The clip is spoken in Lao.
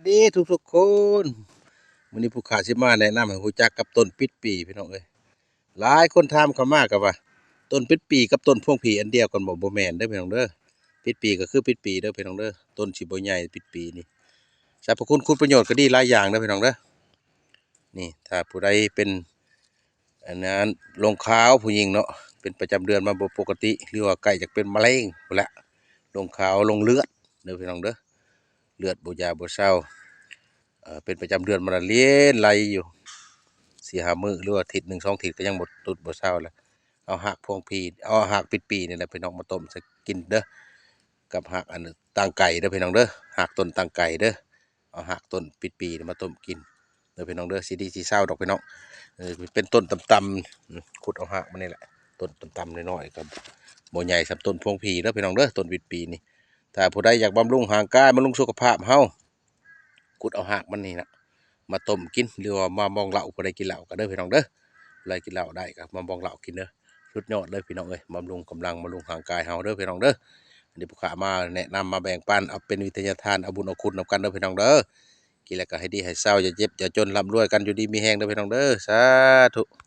ດີທຸກໆຄົນ, ມື້ນີ້ຜູ້ຂ້າຊິມາແນະນຳໃຫ້ຮູ້ຈັກກັບຕົ້ນປິດປີພີ່ນ້ອງເອີຍ. ຫຼາຍຄົນຖາມເຂົ້າມາກໍວ່າ ຕົ້ນປິດປີກັບຕົ້ນພວງຜີອັນດຽວກັນບໍ່? ບໍ່ແມ່ນເດີພີ່ນ້ອງເດີ. ປິດປີກໍຄືປິດປີເດີພີ່ນ້ອງເດີ, ຕົ້ນຊິບໍ່ໃຫຍ່ປິດປີນີ້. ສັບພະຄຸນຄຸນປະໂຫຍດກໍດີຫຼາຍຢ່າງເດີພີ່ນ້ອງເດີ. ນີ້ຖ້າຜູ້ໃດເປັນ ອັນນັ້ນລົງຂາວຜູ້ຍິງເນາະ ເປັນປະຈຳເດືອນມາບໍ່ປົກກະຕິ ຫຼືວ່າໃກ້ຈະເປັນມະເຮັງພຸ້ນແຫຼະ, ລົງຂາວລົງເລືອດເດີພີ່ນ້ອງເດີ. ເລືອດບໍ່ຢາບໍ່ເຊົາ ເອີ ເປັນປະຈຳເດືອນມາລະລຽນໄຫຼຢູ່ ສີ່ຫ້າມື້ ຫຼືວ່າທິດໜຶ່ງສອງທິດກໍຍັງບໍ່ຕຸດບໍ່ເຊົາແຫຼະ. ເອົາຮາກພວງຜີ ເອົາຮາກປິດປີນີ້ແຫຼະພີ່ນ້ອງ ມາຕົ້ມໃສ່ກິນເດີ ກັບຮາກອັນຕາງໄກເດີພີ່ນ້ອງເດີ, ຮາກຕົ້ນຕາງໄກເດີ. ເອົາຮາກຕົ້ນປິດປີນີ້ມາຕົ້ມກິນເດີພີ່ນ້ອງເດີ, ຊິດີຊິເຊົາດອກພີ່ນ້ອງ. ເອີ ເປັນຕົ້ນຕ່ຳໆ ອືມ ຂຸດເອົາຮາກມັນນີ້ແຫຼະ, ຕົ້ນຕ່ຳໆນ້ອຍໆ ກໍບໍ່ໃຫຍ່ສ່ຳຕົ້ນພວງຜີເດີພີ່ນ້ອງເດີ ຕົ້ນປິດປີນີ້. ຖ້າຜູ້ໃດຢາກບຳລຸງຮ່າງກາຍ ບຳລຸງສຸຂະພາບເຮົາ ຂຸດເອົາຮາກມັນນີ້ນະ ມາຕົ້ມກິນ ຫຼືວ່າມາມອງເຫຼົ້າ, ຜູ້ໃດກິນເຫຼົ້າກໍເດີພີ່ນ້ອງເດີ, ຜູ້ໃດກິນເຫຼົ້າໄດ້ກໍມາມອງເຫຼົ້າກິນເດີ. ສຸດຍອດເລີຍພີ່ນ້ອງເອີຍ, ບຳລຸງກຳລັງ ບຳລຸງຮ່າງກາຍເຮົາເດີພີ່ນ້ອງເດີ. ອັນນີ້ຜູ້ຂ້າມາແນະນຳ ມາແບ່ງປັນ ເອົາເປັນວິທະຍາທານ ເອົາບຸນເອົາຄຸນນຳກັນເດີພີ່ນ້ອງເດີ. ກິນແລ້ວກໍໃຫ້ດີໃຫ້ເຊົາ ຢ່າເຈັບຢ່າຈົນ ລ່ຳລວຍກັນ ຢູ່ດີມີແຮງເດີພີ່ນ້ອງເດີ, ສາທຸ.